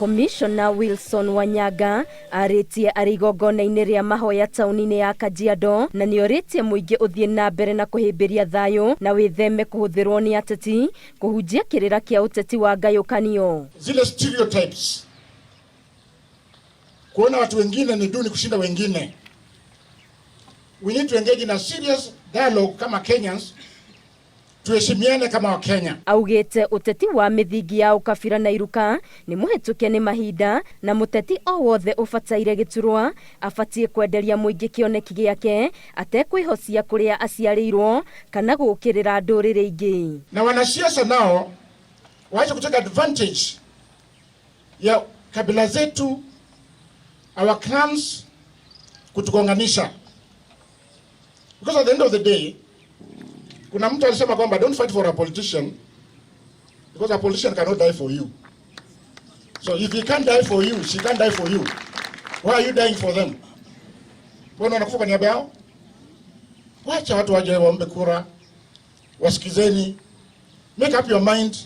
Commissioner Wilson Wanyanga arĩtie arĩ igongona-inĩ rĩa mahoya taũni-inĩ ya Kajiado, na nĩorĩtie mũingĩ ũthiĩ na mbere na kũhĩmbĩria thayũ na wĩtheme kũhũthĩrwo nĩ ateti kũhunjia kĩrĩra kĩa ũteti wa ngayũkanio. Zile stereotypes, kuona watu wengine ni duni kushinda wengine. We need to engage in a serious dialogue kama Kenyans, tuheshimiane kama Wakenya. Augĩte ũteti wa mĩthingi ya ũkabira na iruka nĩ mũhĩtũke nĩ mahinda, na mũteti o wothe ũbataire gĩturwa abatiĩ kwenderia mũingĩ kĩoneki gĩake atekwĩhocia kũrĩa aciarĩirwo kana gũũkĩrĩra ndũrĩrĩ ingĩ. Na wanasiasa nao waache kutake advantage ya kabila zetu, our clans, kutugonganisha. Because at the end of the day, kuna mtu alisema kwamba don't fight for a politician because a politician cannot die for you. So if he can't die for you, she can't die for you. Why are you dying for them? Mbona wanakufa kwa niaba yao? Wacha watu waje waombe kura, wasikizeni, make up your mind.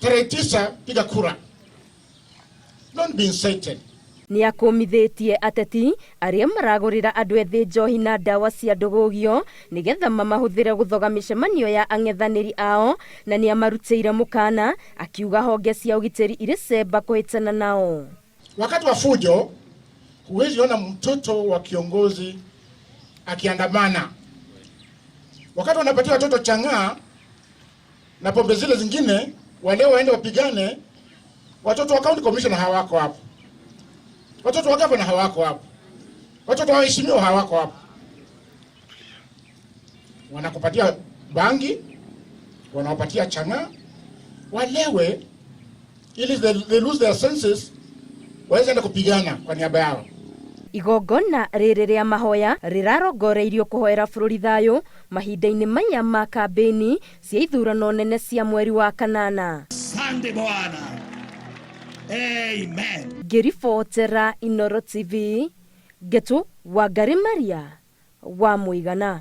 Tarehe 9 piga kura. Don't be incited. Nĩ akũmithĩtie ateti arĩa maragũrĩra andũ ethĩ njohi na ndawa cia ndũgũgio nĩgetha mamahũthĩre gũthoga mĩcemanio ya ang'ethanĩri ao, na nĩ amarutĩire mũkana akiuga honge cia ũgitĩri irĩ cemba kũhĩtana nao. Wakati wa fujo huwezi ona mtoto wa kiongozi akiandamana. Wakati wanapatia watoto chang'aa na pombe zile zingine, wale waende wapigane, watoto wa county commissioner hawako hapo, watoto wa gavana hawako hapo, watoto wa waheshimiwa hawako hapo. Wanakupatia bangi, wanawapatia chang'aa, walewe ili they lose their senses, waweze enda kupigana kwa niaba yao. Igongona rĩrĩ rĩa mahoya rĩrarongoreirio kũhoera bũrũri thayũ mahinda-inĩ maya ma kambĩni cia ithurano nene cia mweri wa kanana. Asante Bwana. Amen. Ngĩribotera Inoro TV, Ngetu Wangari Maria wa Mũigana.